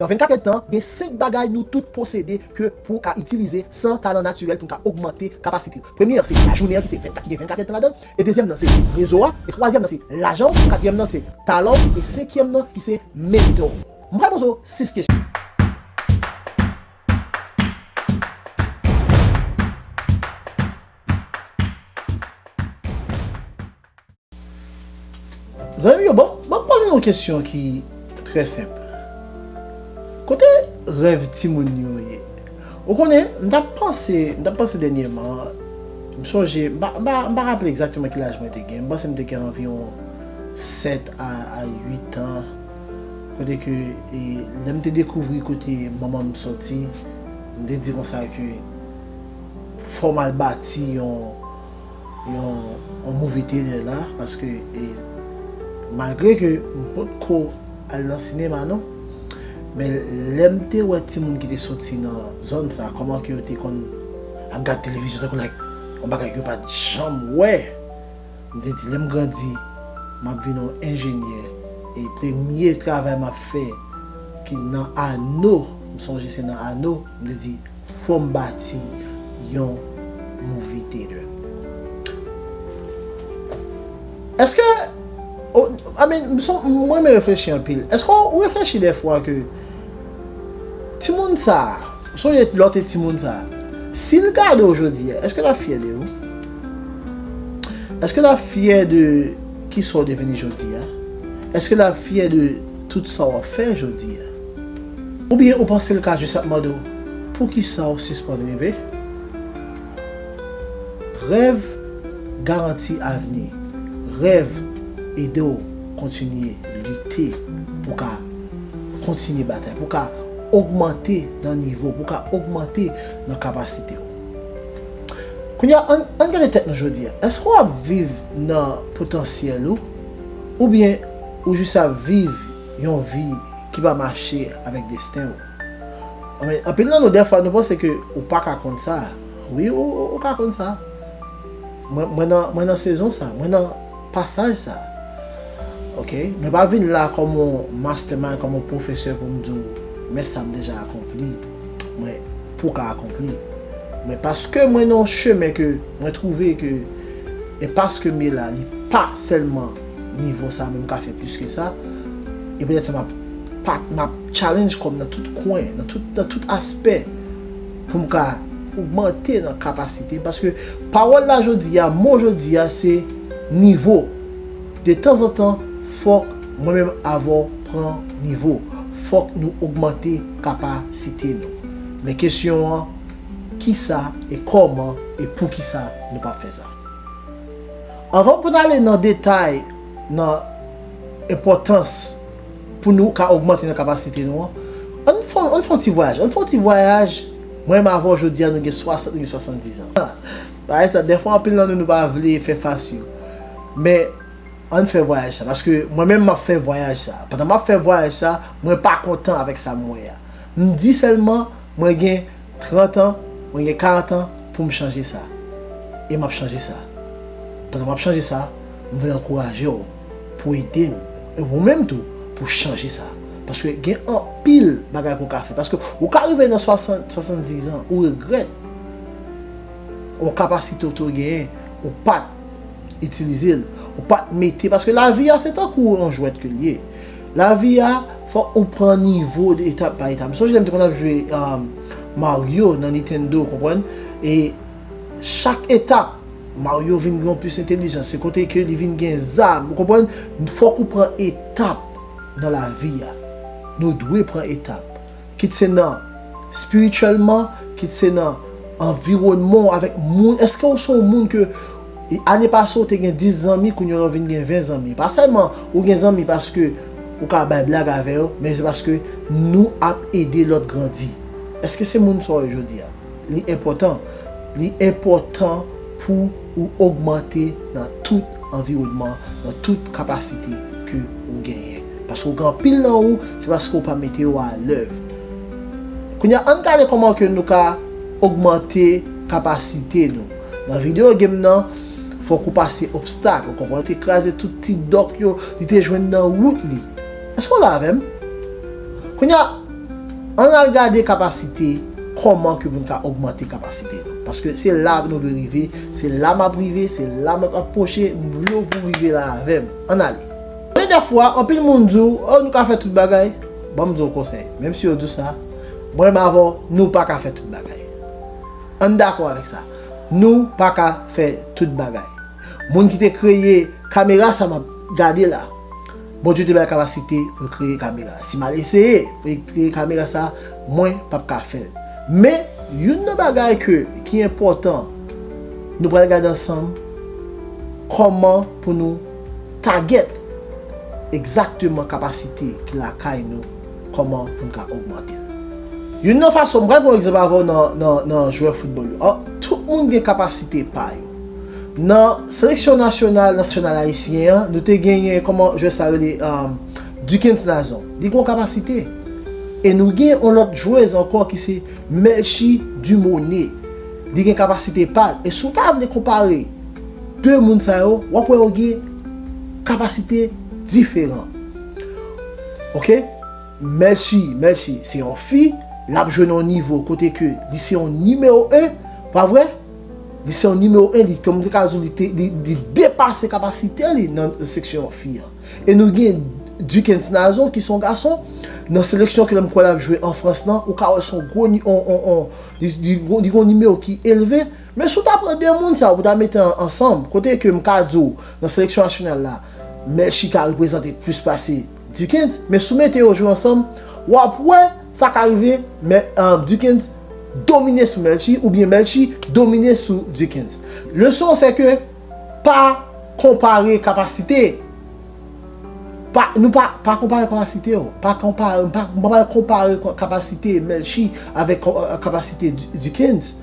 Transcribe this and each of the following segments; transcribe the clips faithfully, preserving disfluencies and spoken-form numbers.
Nan vennkat èdtan, gen senk bagay nou tout posede ke pou w ka itilize san talan natirèl pou n ka ogmante kapasite. Premye an se lajounen an ki se vennkat, ki gen vennkat èdtan ladan l. E dezyèm nan se rezo a. E twazyèm nan se lajan w. Katriyèm nan se talan w. E senkyèm nan ki se mentor. M pral poze w sis kesyon. Zanmi m yo, bon, bon, poze yon kesyon ki trè senp. Kote rèv timoun yo ye? Ou konnen, m t ap panse, m t ap panse dènyèman, m sonje, m pa, m pa, m pa raple egzakteman ki laj mwen te gen. M panse m te gen anviwon sèt a, a uit an. Kote ke, e, lè m te dekouvri kote manman m sòti, m te di konsa ke fò m al bati yon, yon, yon movie theater la, paske, e, malgre ke m potko al nan sinema non, men lè m te wè timoun ki te soti nan zòn sa, kòman ke yo te konn ap gad televizyon tankou like yon bagay ke yo pa t janm wè, m te di lè m grandi, m ap vin yon enjenyè. E premye travay m ap fè ki nan Ano, m sonje se nan Ano, m te di fò m bati yon movie theater. Èske, o, I mean, m son, m renmen reflechi anpil. Èske w reflechi dèfwa ke timoun sa a, sonje lè w te timoun sa a, si l gade w jodi a, èske l ap fyè de ou? Èske l ap fyè de kisa w deveni jodi a? Èske l ap fyè de tout sa w ap fè jodi a? Oubyen ou panse l ka jis ap mande w, poukisa w sispann reve? Rèv garanti avni. Rèv ede w kontinye lite pou w ka kontinye batay, pou w ka ogmante nan nivo, pou w ka ogmante nan kapasite w. Kounye a, ann, ann gade tèt nou jodi a. Èske w ap viv nan potansyèl ou? Oubyen ou jis ap viv yon vi ki pa mache avèk desten w? Anpil nan nou, dèfwa, nou panse ke ou pa ka konn sa. Wi, ou, ou, ou ka konn sa. Mwen, mwen nan, mwen nan sezon sa, mwen nan pasaj sa. Oke? Mwen pa vin la kòm yon mastermind, kòm yon pwofesè pou m di w, men sa m deja akonpli. Mwen, pou w ka akonpli. Men paske mwen nan yon chemen ke mwen twouve ke, e paske m ye la, li pa sèlman nivo sa, men m ka fè plis ke sa. E poutèt sa, m ap, pa, m ap challenge kò m nan tout kwen, nan tout, nan tout aspè, pou m ka ogmante nan kapasite m. Paske pawòl la jodi a, mo jodi a, se nivo. De tanzantan, fòk mwen menm avè w pran nivo. Fòk nou ogmante kapasite nou. Men kesyon an, kisa e kòman e poukisa nou p ap fè sa? Anvan pou n ale nan detay, nan enpòtans pou nou ka ogmante nan kapasite nou an, ann fè, ann fè yon ti vwayaj. Ann fè yon ti vwayaj, mwen menm avè w jodi a, nou gen swasant, nou gen swasanndizan. Bagay sa, dèfwa anpil nan nou, nou pa vle fè fas yo. Men, ann fè vwayaj sa, paske mwen menm m ap fè vwayaj sa. Pandan m ap fè vwayaj sa, mwen pa kontan avèk sa m wè a. M di sèlman, mwen gen trant an, mwen gen karant an pou m chanje sa. E m ap chanje sa. Pandan m ap chanje sa, m vle ankouraje w pou ede m. E ou menm tou, pou chanje sa. Paske gen anpil bagay pou w ka fè. Paske ou ka rive nan swasant, swasanndizan, ou regrèt. Yon kapasite w te genyen, ou pa t itilize l, ou pa t mete, paske lavi a se tankou yon jwèt ke l ye. Lavi a, fòk ou pran nivo de etap pa etap. M sonje lè m te konn ap jwe, um, Mario nan Nintendo, w konprann? E chak etap, Mario vin gen yon plis entèlijans, se kote ke li vin gen zam, ou konprann? Fòk ou pran etap nan lavi a. Nou dwe pran etap. Kit se nan espirityèlman, kit se nan anviwònman w, avèk moun. Èske w se yon moun ke, e, ane pase w te gen dis zanmi, kounye a w vin gen ven zanmi? Pa sèlman ou gen zanmi paske ou ka bay blag avè yo, men se paske nou ap ede lòt grandi. Èske se moun sa w ye jodi a? Li enpòtan. Li enpòtan pou ou ogmante nan tout anviwònman, nan tout kapasite ke ou genyen. Paske ou gen anpil nan ou, se paske ou pa mete yo a lèv. Kounye a, ann gade kòman ke nou ka ogmante kapasite nou. Nan videyo game nan, fòk ou pase obstak, ou konprann, te kraze tout ti dòk yo, li te jwenn nan wout li. Èske w la avè m? Kounye a, Ann al gade kapasite, kòman ke pou n ka ogmante kapasite nou. Paske se la nou dwe rive, se la m ap rive, se la m ap apwoche, m vle w pou w rive la avè m. Ann ale. Konnen dèfwa, anpil moun di w, "Oh, nou ka fè tout bagay." Ban m di w konsèy, menm si yo di w sa, mwen menm avè w, nou pa ka fè tout bagay. Ann dakò avèk sa. Nou pa ka fè tout bagay. Moun ki te kreye kamera sa m ap gade la, Bondye te ba l kapasite pou l kreye kamera. Si m al eseye pou l kreye kamera sa, mwen p ap ka fè l. Men, youn nan bagay ke, ki enpòtan, nou pral gade ansanm kòman pou nou target egzakteman kapasite ki lakay nou, kòman pou n ka ogmante l. Youn nan fason, m pral pran yon egzanp avè w nan, nan, nan jwè foutbòl yo. An, tout moun gen kapasite pa yo. Nan seleksyon nasyonal, nasyonal ayisyen an, nou te genyen, kòman jwè sa rele, um, Duckens Nazon. Li gen yon kapasite. E nou gen yon lòt jwez ankò ki se Melchie Dumornay. Li gen kapasite pa l. E si w ta vle konpare de moun sa yo, w ap wè yo gen kapasite diferan. Oke? Melchie, Melchie, se yon fi, l ap jwe nan yon nivo kote ke li se yon nimewo en, pa vre? Li se yon nimewo en, li, kòm m te ka di w, li te, li, li depase kapasite li nan seksyon fi an. E nou gen Duckens Nazon, ki se yon gason, nan seleksyon ke m kwè l ap jwe an Frans lan, ou ka wè se yon gwo ni-, on, on, on, li, li, li gen yon nimewo ki elve, men si w ta pran de moun sa yo pou w ta mete an, ansanm, kote ke m ka di w, nan seleksyon nasyonal la, Melchie ka reprezante plis pase Duckens, men si w mete yo jwe ansanm, w ap wè sa ka rive, men, uh, Duckens domine sou Melchie, oubyen Melchie domine sou Duckens. Leson an se ke pa konpare kapasite. Pa, nou pa, pa konpare kapasite yo. Pa konpare, pa, pa konpare kapasite Melchie avèk, uh, kapasite Du-, Duckens.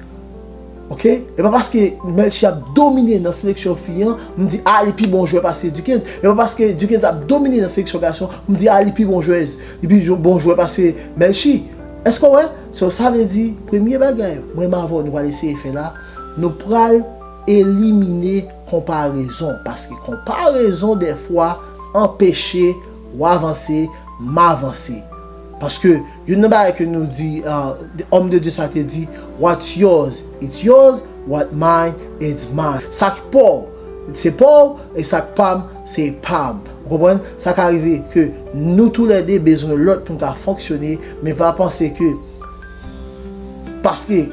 Oke? E pa paske Melchie ap domine nan seleksyon fi an, m di, "Ah, li pi bon jwè pase Duckens." E pa paske Duckens ap domine nan seleksyon gason, m di, "Ah, li pi bon jwèz, li pi jo-, bon jwè pase Melchie." Èske w wè? So, sa vle di, premye bagay, mwen menm avè w, nou pral eseye fè la, nou pral elimine konparezon. Paske konparezon, dèfwa, anpeche w avanse, m avanse. Paske youn nan bagay ke nou di, uh, homme de Dieu sa te di, "What's yours, it's yours, what mine, it's mine." Sa k pa w, se pa w, e sa k pa m, se pa m. Ou konprann? Sa ka rive ke nou toulède bezwen lòt pou n ka fonksyone, men pa panse ke paske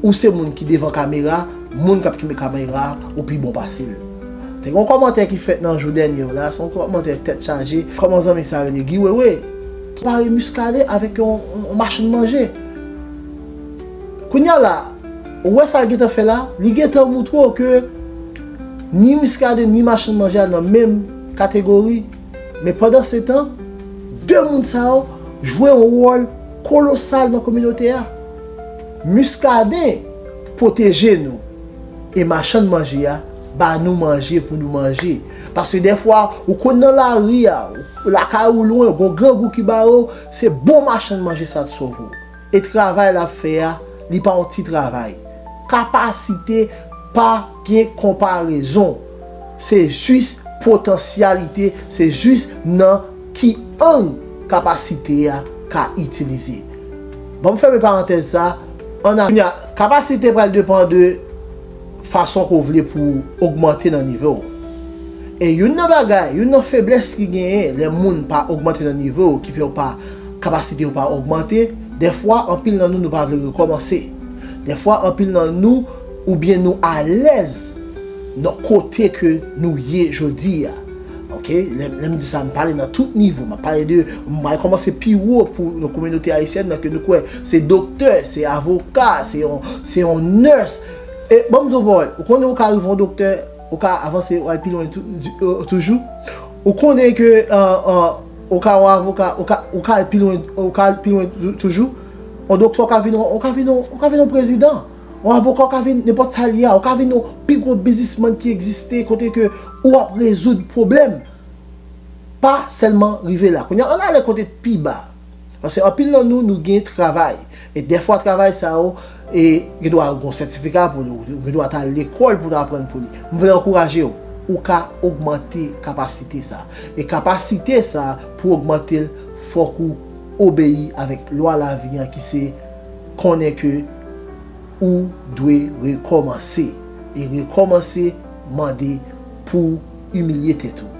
ou se moun ki devan kamera, moun k ap kenbe kamera, ou pi bon pase l. Te gen yon kòmantè ki fèt nan jou dènye yo la, se yon kòmantè tèt chaje. Kòman zanmi sa rele? Guy Wewe. Konpare Muscadin avèk yon, yon machann manje. Kounye a la, ou wè sa l gentan fè la? Li gentan moutre w ke ni Muscadin, ni machann manje a nan menm kategori. Men pandan se tan, de moun sa yo jwe yon wòl kolosal nan kominote a. Muscadin pwoteje nou. E machann manje a ba nou manje pou nou manje. Paske dèfwa, ou konn nan lari a, lakay ou lwen, gon grangou ki ba yo, se bon machann manje sa t sove w. E travay l ap fè a, li pa yon ti travay. Kapasite pa gen konparezon. Se jis potansyalite, se jis nan ki ang kapasite a ka itilize. Ban m fèmen parantèz sa, ann a, kounye a, kapasite pral depann de fason ke w vle pou w ogmante nan nivo w. E youn nan bagay, youn nan feblès ki genyen lè moun pa ogmante nan nivo w, ki fè w pa, kapasite w pa ogmante, dèfwa, anpil nan nou, nou pa vle rekòmanse. Dèfwa, anpil nan nou, oubyen nou alèz nan kote ke nou ye jodi a. Oke? Lè, lè m di sa, m pale nan tout nivo. M ap pale de, m pral kòmanse pi wo pou nan kominote ayisyèn nan ke nou kwè se doktè, se avoka, se yon, se yon nurse. E ban m di w, boy, ou konnen ou ka rive yon doktè, ou ka avanse, ou al pi lwen tou-, di-, euh, toujou. Ou konnen ke, euh, euh, ou ka yon avoka, ou ka, ou ka al pi lwen, ou ka al pi lwen tou-, toujou. Yon doktè, ou ka vin, ou ka vin, ou ka vin yon prezidan. Yon avoka, ou ka vin nenpòt sa l ye a, ou ka vin yon pi gwo biznismann ki egziste, kote ke ou ap rezoud pwoblèm. Pa sèlman rive la. Kounye a, ann ale kote pi ba. Paske anpil nan nou, nou gen travay. E dèfwa travay sa yo, e gen dwa gen yon sètifika pou li, ou gen dwa t al lekòl pou w t aprann pou li. M vle ankouraje w. Ou ka ogmante kapasite sa. E kapasite sa, pou w ogmante l, fòk ou obeyi avèk lwa lavi an ki se konnen ke ou dwe rekòmanse. E rekòmanse mande pou w imilye tèt ou.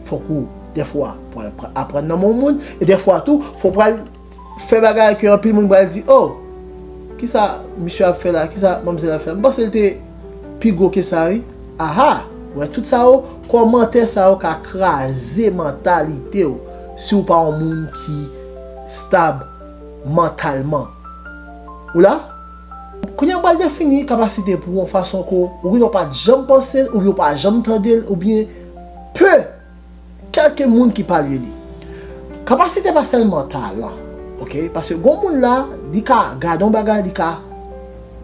Fòk ou, dèfwa, pral aprann nan men yon moun, e dèfwa tou, fòk ou pral fè bagay ke anpil moun pral di, "Oh, kisa misye ap fè la? Kisa manmzèl ap fè la?" M panse l te pi gwo ke sa, wi. Aha! Wè, tout sa yo, kòmantè sa yo ka kraze mantalite w si w pa yon moun ki stab mantalman. Ou la? Kounye a, m pral defini kapasite pou w yon fason ke ou genlè w pa t janm panse l, oubyen w pa janm tande l, oubyen pe kèlke moun ki pale li. Kapasite pa sèlman talan, oke? Paske gon moun la, li ka gade yon bagay, li ka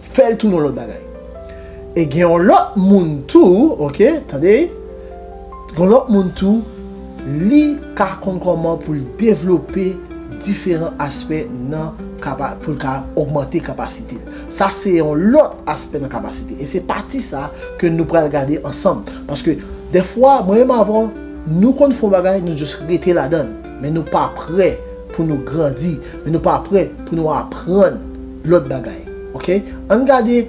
fè l tounen yon lòt bagay. E gen yon lòt moun tou, oke? Tande, gen yon lòt moun tou, li ka konn kòman pou l devlope diferan aspè nan kapa-, pou l ka ogmante kapasite l. Sa se yon lòt aspè nan kapasite. E se pati sa ke nou pral gade ansanm. Paske dèfwa, mwen menm avè w, nou konn fè yon bagay, nou jis rete ladan l. Men nou pa prè pou nou grandi. Men nou pa prè pou nou aprann lòt bagay. Oke? Ann gade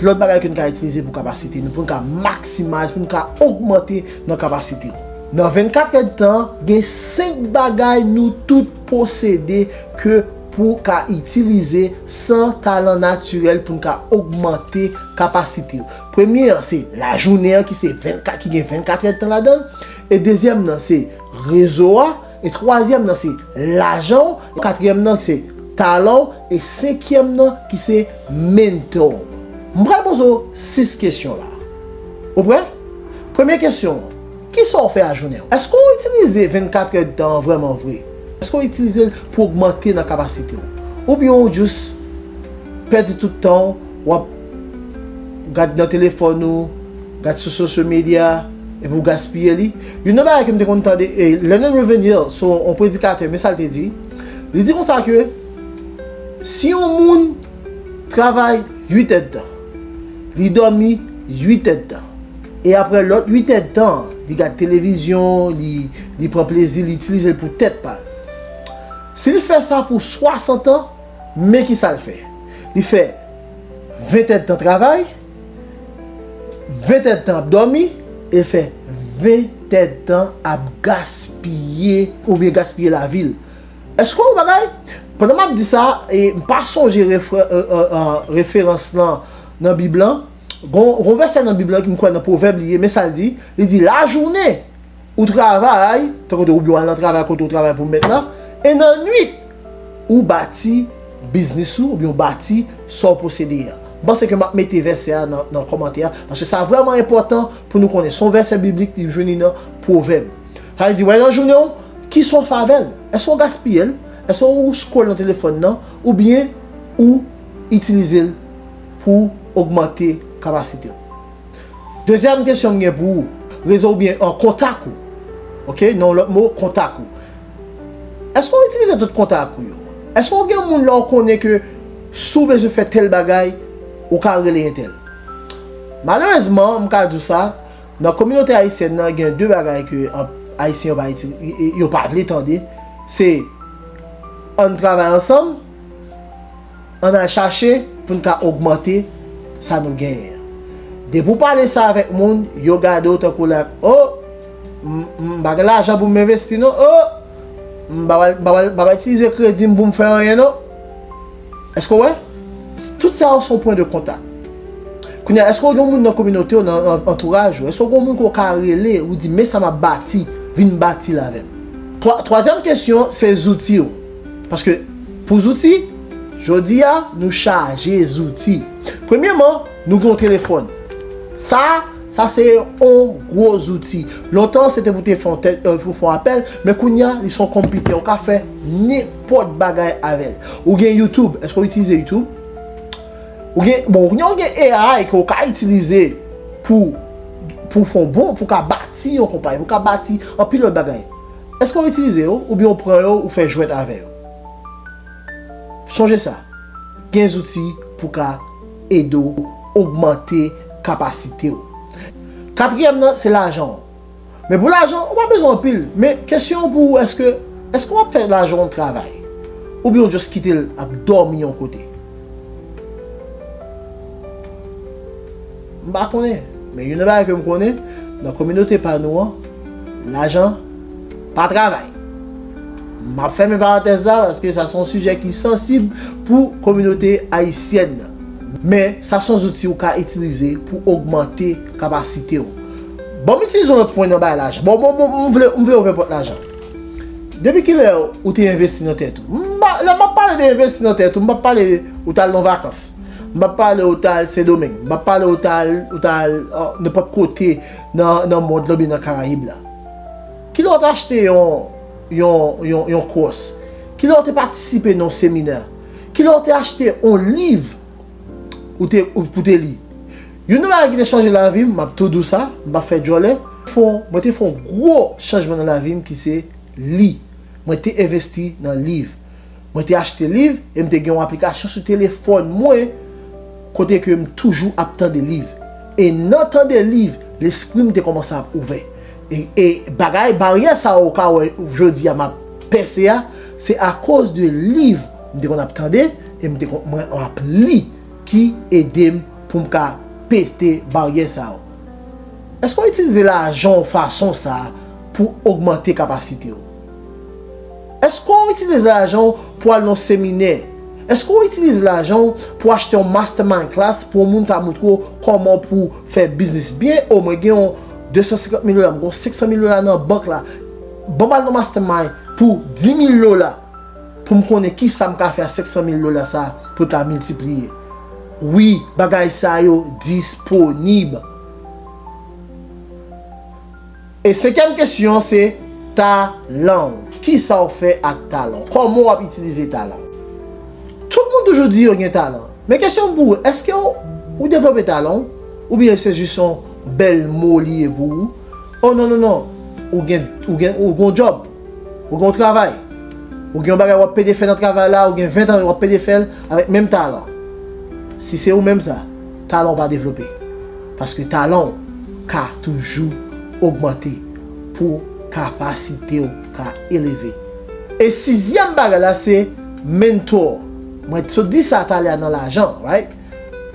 lòt bagay ke n ka itilize pou kapasite nou, pou n ka maksimize, pou n ka ogmante nan kapasite nou. Nan vennkat èdtan, gen senk bagay nou tout posede ke pou ka itilize san talan natirèl pou n ka ogmante kapasite nou. Premye an, se lajounen an ki se vennkat, ki gen vennkat èdtan ladan l. E dezyèm nan, se rezo a. E twazyèm nan, se lajan w. E katriyèm nan, se talan w. E senkyèm nan, ki se mentò w. M pral poze w sis kesyon la. Ou prè? Premye kesyon, kisa w fè a jounen w? Èske w itilize vennkat èdtan an vrèman vre? Èske w itilize l pou ogmante nan kapasite w? Oubyen w jis pèdi tout tan w, w ap gad nan telefòn ou, gad sou social media, epi w gaspiye li? Youn nan bagay ke m te konn tande, e, Leonard Ravenhill, se yon predikatè, men sa l te di. Li di konsa ke si yon moun travay uit èdtan, li dòmi uit èdtan, e apre lòt uit èdtan, li gad televizyon, li, li pran plezi, li itilize l pou tèt pa l. Si li fè sa pou swasant an, men kisa l fè? Li fè ven èdtan travay, ven èdtan ap dòmi, e l fè ven èdtan ap gaspiye oubyen gaspiye lavi l. Èske w bagay? Pandan m ap di sa, e, m pa sonje refre-, e, e, e, referans lan nan Bib lan. Gon, gon vèsè nan Bib lan ki m kwè nan Pwovèb li ye, men sa l di, li di, lajounen, ou travay, tankou oubyen w al nan travay kote w travay pou mèt la, e nan nwit, ou bati biznis ou, oubyen w bati sa w posede a. M panse ke m ap mete vèsè a nan, nan kòmantè a, paske sa vrèman enpòtan pou nou konnen. Se yon vèsè biblik, li jwenn li nan Pwovèb. Sa vle di, wè, nan jounen w, kisa w fè avè l? Èske w gaspiye l? Èske w scroll nan telefòn nan? Oubyen ou itilize l pou ogmante kapasite w? Dezyèm kesyon m gen pou ou, rezo oubyen an kontak ou. Oke, nan yon lòt mo, kontak ou. Èske w itilize tout kontak ou yo? Èske w gen moun la w konnen ke si w bezwen fè tèl bagay, ou ka rele entèl? Malerezman, m ka di w sa, nan kominote ayisyèn nan, gen de bagay ke, an, Ayisyen yo pa itili-, yo pa vle tande, se ann travay ansanm, ann al chache pou n ka ogmante sa nou genyen an. Depi w pale sa avèk moun, yo gade w tankou like, "Oh, m, m pa gen lajan pou m envesti non, oh, m pa pral, m pa pral, m pa pral itilize kredi m pou m fè anyen non." Èske w wè? Tout sa yo se yon pwen de kontak. Kounye a, èske w gen yon moun nan kominote w, nan an-, antouraj ou? Èske w gen yon moun ke w ka rele, ou di, "Men sa m ap bati, vin bati l avè m"? Twa-, twazyèm kesyon, se zouti w. Paske pou zouti, jodi a, nou chaje zouti. Premyèman, nou gen yon telefòn. Sa, sa se yon gwo zouti. Lontan, se te pou te fè yon tè-, e, pou fè yon apèl, men kounye a, li se yon konpitè. Ou ka fè nenpòt bagay avè l. Ou gen YouTube. Èske w itilize YouTube? Ou gen, bon, kounye a, ou gen A I ke w ka itilize pou, pou fè yon bon, pou ka bati yon konpayi, pou ka bati anpil lòt bagay. Èske w itilize yo, oubyen w pran yo, ou fè jwèt avè yo? Sonje sa, gen zouti pou ka ede w ogmante kapasite w. Katriyèm nan, se lajan w. Men pou lajan, ou pa bezwen anpil. Men kesyon an pou ou, èske, èske w ap fè lajan w travay? Oubyen w just kite l ap dòmi yon kote? M pa konnen, men youn nan bagay ke m konnen, nan kominote pa nou an, lajan pa travay. M ap fèmen parantèz sa paske sa se yon sijè ki sansib pou kominote ayisyèn nan. Men sa se yon zouti ou ka itilize pou ogmante kapasite w. Bon, m itilize yon lòt pwen nan bay lajan. Bon, bon, bon, m vle, m vle ouvè pòt lajan. Depi kilè ou te envesti nan tèt ou? M pa, lè m ap pale de envesti nan tèt ou, m p ap pale ou t al nan vakans. M p ap pale ou t al Sendomeng. M p ap pale ou t al, ou t al, uh, nenpòt kote nan, nan mond lan oubyen nan Karayib la. Kilè ou te achte yon, yon, yon, yon kous? Kilè ou te patisipe nan yon seminè? Kilè ou te achte yon liv ou te, ou, pou te li? Youn nan bagay ki te chanje lavi m, m ap tou di w sa, m p ap fè djòlè. Fon, mwen te fè yon gwo chanjman nan lavi m ki se li. Mwen te envesti nan liv. Mwen te achte liv e m te gen yon aplikasyon sou telefòn mwen kote ke m toujou ap tande liv. E nan tande liv, lespri m te kòmanse ap ouvè. E, e bagay, baryè sa ou ka wè jodi a m ap pèse a, se akoz de liv m te konn ap tande e m te konn, mwen ap li ki ede m pou m ka pete baryè sa yo. Èske w itilize lajan w fason sa a pou ogmante kapasite w? Èske w itilize lajan w pou al nan seminè? Èske w itilize lajan w pou achte yon mastermind class pou yon moun ka montre w kòman pou fè biznis byen? O, mwen gen yon de san senkant mil dola, mwen gen yon senk san mil dola nan bank la. Ban m al nan mastermind pou di mil dola pou m konnen kisa m ka fè a senk san mil dola sa a pou l ka miltipliye. Wi, bagay sa yo disponib. E senkyèm kesyon an se talan w. Kisa w fè ak talan w? Kòman w ap itilize talan w? Tout moun toujou di yo gen talan. Men kesyon m pou ou, èske w, ou devlope talan w? Oubyen se jis yon bèl mo li ye pou ou? O non, non, non. Ou gen, ou gen, ou gen yon djòb. Ou gen yon travay. Ou gen yon bagay w ap pede fè nan travay la, ou gen ven tan w ap pede fè l avèk menm talan. Si se ou menm sa, talan w pa devlope. Paske talan w ka toujou ogmante pou kapasite w ka eleve. E sizyèm bagay la se mentor. Mwen sot di sa talè a nan lajan, right?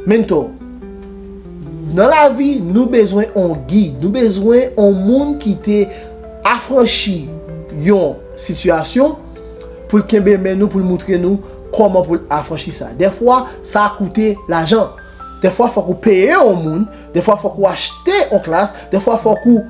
Mentor. Nan lavi, nou bezwen on gid, nou bezwen on moun ki te afranchi yon sitiyasyon pou l kenbe men nou, pou l moutre nou kòman pou l afranchi sa. Dèfwa, sa koute lajan. Dèfwa, fòk ou peye yon moun, dèfwa, fòk ou achte yon klas, dèfwa, fòk ou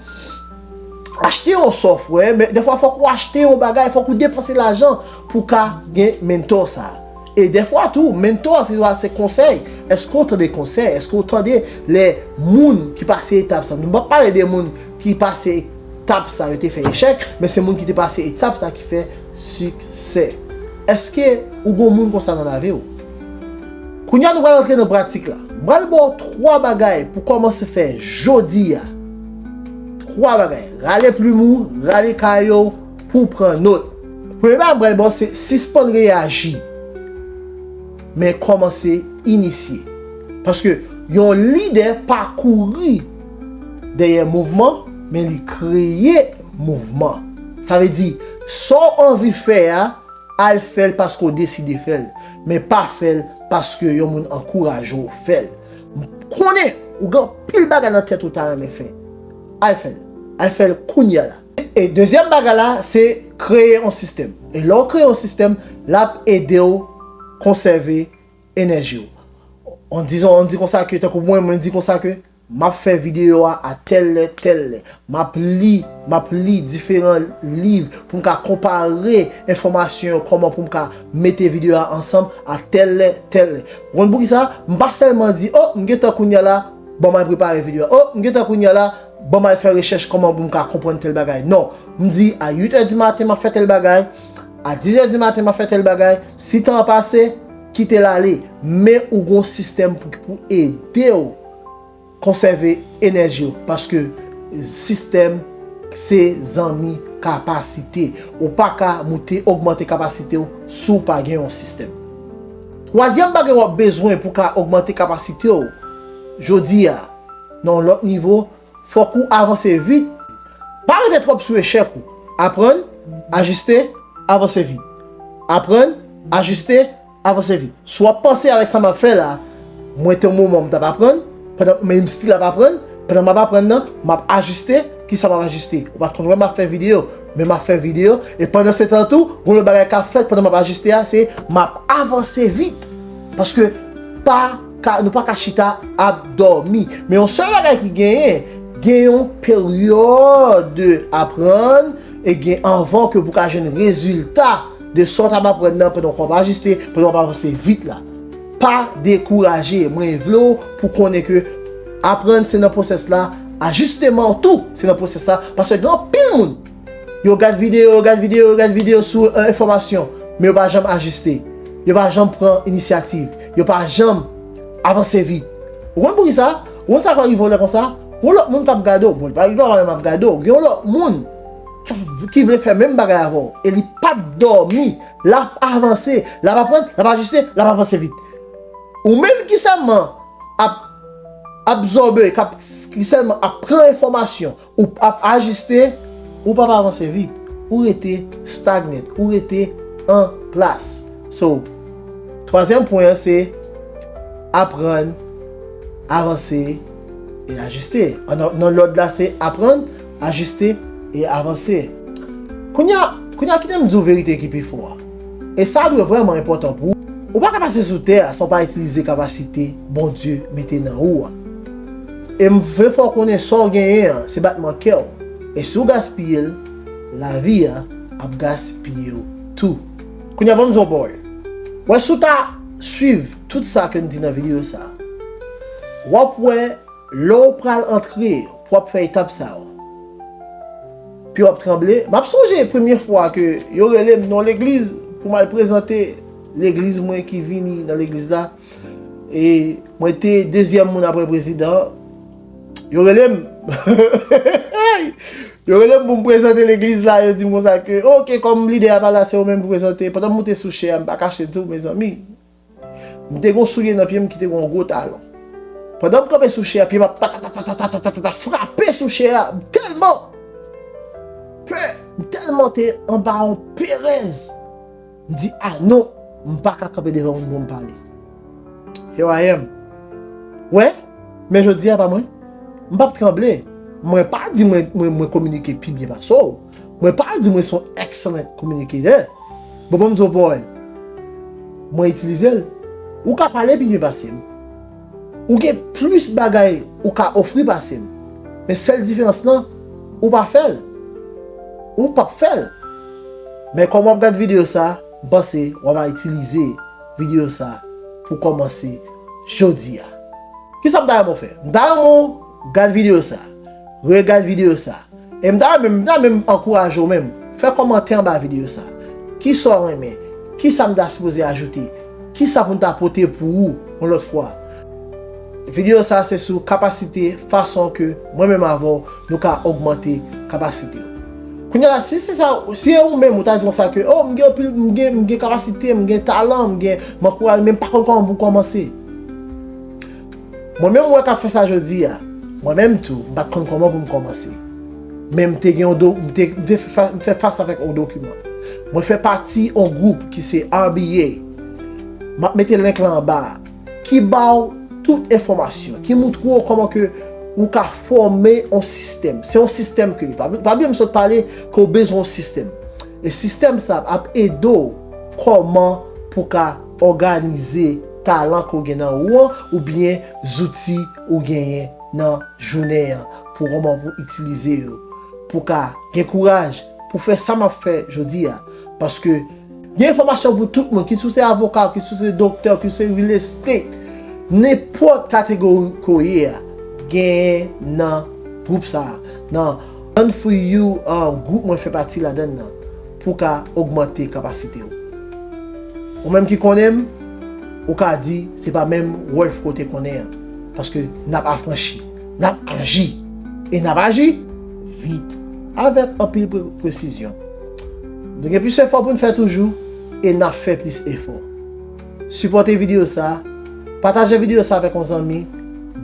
achte yon software, men dèfwa, fòk ou achte yon bagay, fòk ou depanse lajan pou w ka gen mentor sa. E dèfwa tou, mentor, se, se konsèy. Èske w tande konsèy? Èske w tande lè moun ki pase etap sa? Nou pa pale de moun ki pase etap sa, yo te fè echèk, men se moun ki te pase etap sa ki fè siksè. Èske ou gon moun konsa nan lavi w? Kounye a nou pral rantre nan pratik la. M pral ba w twa bagay pou kòmanse fè jodi a. Twa bagay. Rale plim ou, rale kaye w pou w pran not. Premye bagay m pral ba w se sispann reyaji, men kòmanse inisye. Paske yon lidè pa kouri dèyè mouvman, men li kreye mouvman. Sa vle di, sa w anvi fè a, al fè l paske w deside fè l, men pa fè l paske yon moun ankouraje w fè l. M konnen ou gen anpil bagay nan tèt ou ta renmen fè. Al fè l. Al fè l kounye a la. E dezyèm bagay la, se kreye yon sistèm. E lè w kreye yon sistèm, l ap ede w konsève enèji w. On dizon, on di konsa ke, tankou mwen, mwen di konsa ke, m ap fè videyo a a tèl lè, tèl lè. M ap li, m ap li diferan liv pou m ka konpare enfòmasyon yo, kòman pou m ka mete videyo a ansanm a tèl lè, tèl lè. Ou konn poukisa? M pa sèlman di, o, m gentan kounye a la, bon, m al prepare videyo a. O, m gentan kounye a la, bon, m al fè rechèch kòman pou m ka konprann tèl bagay. Non, m di a uit è di maten, m ap fè tèl bagay, a diz è di maten, m ap fè tèl bagay. Si tan an pase, kite l ale. Men ou gon sistèm pou, pou ede w konsève enèji w, paske sistèm se zanmi kapasite. Ou pa ka moute, ogmante kapasite w si w pa gen yon sistèm. Twazyèm bagay w ap bezwen pou ka ogmante kapasite w jodi a, nan yon lòt nivo, fòk ou avanse vit. Pa rete twòp sou echèk ou. Aprann, ajiste, avanse vit. Aprann, Ajiste, avanse vit. Si w ap panse avèk sa m ap fè la, mwen te yon moman m t ap aprann, pandan m still ap aprann, pandan m ap aprann nan, m ap ajiste, kisa m ap ajiste? Ou pa t konn wè m ap fè videyo, men m ap fè videyo, e pandan se tan tou, gon lòt bagay k ap fèt pandan m ap ajiste a, se m ap avanse vit. Paske pa ka, nou pa ka chita ap dòmi. Men yon sèl bagay ki genyen, gen yon peryòd de aprann, e gen anvan ke pou ka jwenn rezilta de sa w t ap aprann nan pandan w ap ajiste, pandan w ap avanse vit la. Pa dekouraje, mwen vle w pou konnen ke aprann se nan pwosès la, ajisteman tou se nan pwosès la, paske gen anpil moun, yo gad videyo, yo gad videyo, yo gad videyo sou, euh, enfòmasyon, men yo pa janm ajiste, yo pa janm pran inisyativ, yo pa janm avanse vit. Ou konn poukisa? Ou konn sa k rive w lè konsa? Yon lòt moun p ap gade w, bon, li pa li pa menm ap gade w, gen yon lòt moun k ap, ki vle fè menm bagay avè w, e li p ap dòmi, l ap avanse, l ap aprann, l ap ajiste, l ap avanse vit. Ou menm ki sèlman ap absòbe, k ap, ki sèlman ap pran enfòmasyon, ou ap ajiste, ou p ap avanse vit, ou rete stagnant, ou rete an plas. So, twazyèm pwen an se aprann, avanse e ajiste. An, nan, nan lòd la se aprann, ajiste e avanse. Kounye a, kounye a kite m di w verite ki pi fò a. E sa dwe vrèman enpòtan pou ou. Ou pa ka pase sou tè a san w pa itilize kapasite Bondye mete nan ou a. E m vle fè w konnen sa w genyen an, se batman kè w. E si w gaspiye l, lavi a ap gaspiye w tou. Kounye a, ban m di w yon pawòl. Wè, si w ta swiv tout sa ke n di nan videyo sa, w ap wè lè w pral antre, w ap fè etap sa yo. Pye w ap tranble. M ap sonje premye fwa ke yo rele m nan legliz pou m al prezante legliz mwen ki vini nan legliz la. E mwen te dezyèm moun apre prezidan. Yo rele m. Yo rele m pou m prezante legliz la. Yo di m konsa ke, oke, kòm lidè a pa la, se ou menm pou prezante. Pandan m moute sou chè a, m pa kache di w, mezanmi, m te gon soulye nan pye m ki te gon gwo talon. Pandan m kanpe sou chè a, pye m ap ta, ta, ta, ta, ta, ta, ta, ta, ta, frape sou chè a. M tèlman pè, m tèlman te anba yon perèz. M di, ah non, m pa ka kanpe devan moun pou m pale. Here I am. Wè, men jodi a pa mwen. M p ap tranble. Mwen pa di mwen, mwen, mwen kominike pi byen pase w. Mwen pa di mwen se yon excellent communicator. Bon, ban m di w pawòl. Mwen itilize l. Ou ka pale pi byen pase m. Ou gen plis bagay ou ka ofri pase m. Men sèl diferans lan, ou pa fè l. Ou p ap fè l. Men kòm w ap gad videyo sa, m panse w ap itilize videyo sa pou kòmanse jodi a. Kisa m ta renmen w fè? M ta renmen w gad videyo sa, regad videyo sa, e m ta renmen, m ta menm ankouraje w menm. Fè kòmantè anba videyo sa. Kisa w renmen? Kisa m ta sipoze ajoute? Kisa pou m ta pote pou ou yon lòt fwa? Videyo sa se sou kapasite, fason ke mwen menm avè w, nou ka ogmante kapasite yo. Kounye a la, si se sa, si e ou menm ou ta di konsa ke, oh, m gen anpil, m gen, m gen kapasite, m gen talan, m gen, m ankouraje, men m pa konn kòman pou kòmanse. Mwen menm, mwen k ap fè sa jodi a, mwen menm tou, m pa t konn kòman pou m kòmanse. Men m te gen yon do, m te, m te fè fa-, m fè fas avèk yon dokiman. Mwen fè pati yon gwoup ki se R B A. M ap mete link lan anba a, ki ba w tout enfòmasyon, ki moutre w kòman ke ou ka fòme yon sistèm. Se yon sistèm ke li. Pa, pa bliye m sot pale ke w bezwen yon sistèm. E sistèm sa ap ede w kòman pou ka òganize talan ke w gen nan ou an, oubyen zouti ou genyen nan jounen an, pou kòman pou itilize yo, pou ka gen kouraj pou fè sa m ap fè jodi a. Paske gen enfòmasyon pou tout moun, kit ou se avoka, kit ou se doktè, kit ou se real estate, nenpòt kategori ke w ye a, genyen nan gwoup sa a, nan Done For You, uh, gwoup mwen fè pati ladan l nan, pou ka ogmante kapasite w. Ou menm ki konnen m, ou ka di se pa menm Rolf ke w te konnen an. Paske n ap afranchi, n ap aji, e n ap aji vit, avèk anpil pre-, presizyon. Nou gen plis efò pou n fè toujou, e n ap fè plis efò. Sipòte videyo sa, pataje videyo sa avèk yon zanmi,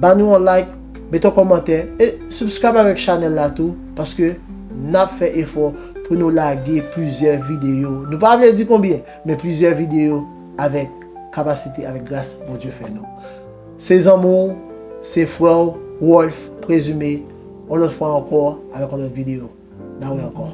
ba nou yon like, mete yon kòmantè, e subscribe avèk chanèl la tou, paske n ap fè efò pou nou lage plizyè videyo. Nou pa vle di konbyen, men plizyè videyo avèk kapasite, avèk gras Bondye fè nou. Se zanmi w, se frè w, Wolf, Prezime, yon lòt fwa ankò, avèk yon lòt videyo. N a wè ankò.